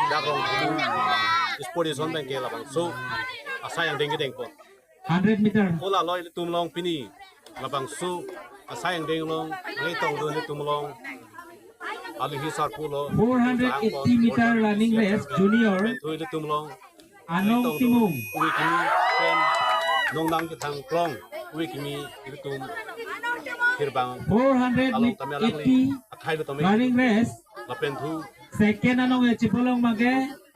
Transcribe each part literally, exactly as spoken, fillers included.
Dak Rongphelu Sport Association abang ke labangso asai angdeng kedengpo. Hundred meter. Kola lo ilitum along pini labangso asai angdeng along nangtongdun ilitum along aluhi sarpo lo. Four hundred eighty meter running race junior. Lapen thu ilitum along Anong Timung. Ui kimi pen nongnang kethang klong. Ui kimi ilitum hirbang along tame alangli. Four hundred eighty akhai lo tame running race. Lapen thu second anong-e chipalong abang ke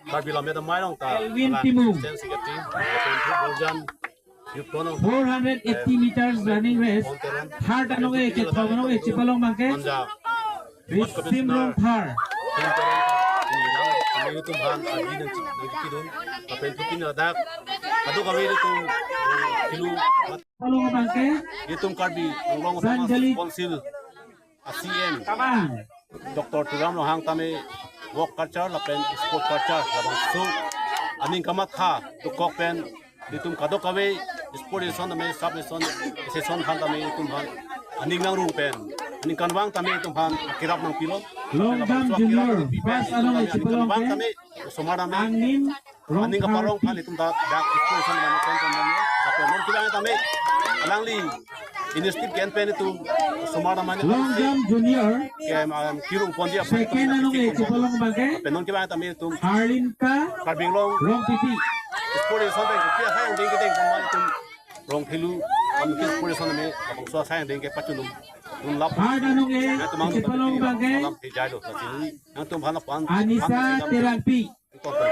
Karbi Lammet Amei along ta Elwin Timung. Assistant Secretary, Reverend Borjan, Youth Forum, four hundred eighty meters running race. Third anong-e kethom anong-e chipalong abang ke Manja, Risim Commissioner, Rongphar. Youth Forum, ini lang, kami ilitum aphan adi nang, nangkidun, lapen thu pini ladak, kadokave ilitum, eh, kilu, Chipalong abang ke ilitum Karbi Anglong Autonomous Sanjali Council, a C M, Tabang. Doctor Tuliram Ronghang tame walk culture lapen sport culture labangso aning kamatha dokok pen ilitum kadokave sport association tame sub association, association aphan tame ilitum aphan aning nangrung pen aning kanvang tame ilitum aphan akirap nangpilo. Long jump junior, first anong-e chipalong abang ke tame osomar tame Angnim aning Rongphar. Kaparong aphan ilitum ta dak sport association tame pen pen tame lapen non kevang tame alangli initiative ke-en pen ilitum osomar tame long jump junior. Ke, um, kirung ponji aphan second anong-e chipalong abang ke pen non kevang tame ilitum Harlinka Karbi Anglong Rongpipi. Sport association pen kopi asai angdeng kedeng pon ma ilitum Rongphelu Amei Sport Association tame labangso asai angdeng kepachunum. Unlap. Third anong-e chipalong abang ke nangtum aphan aphan Anisa Terangpi. Tonton.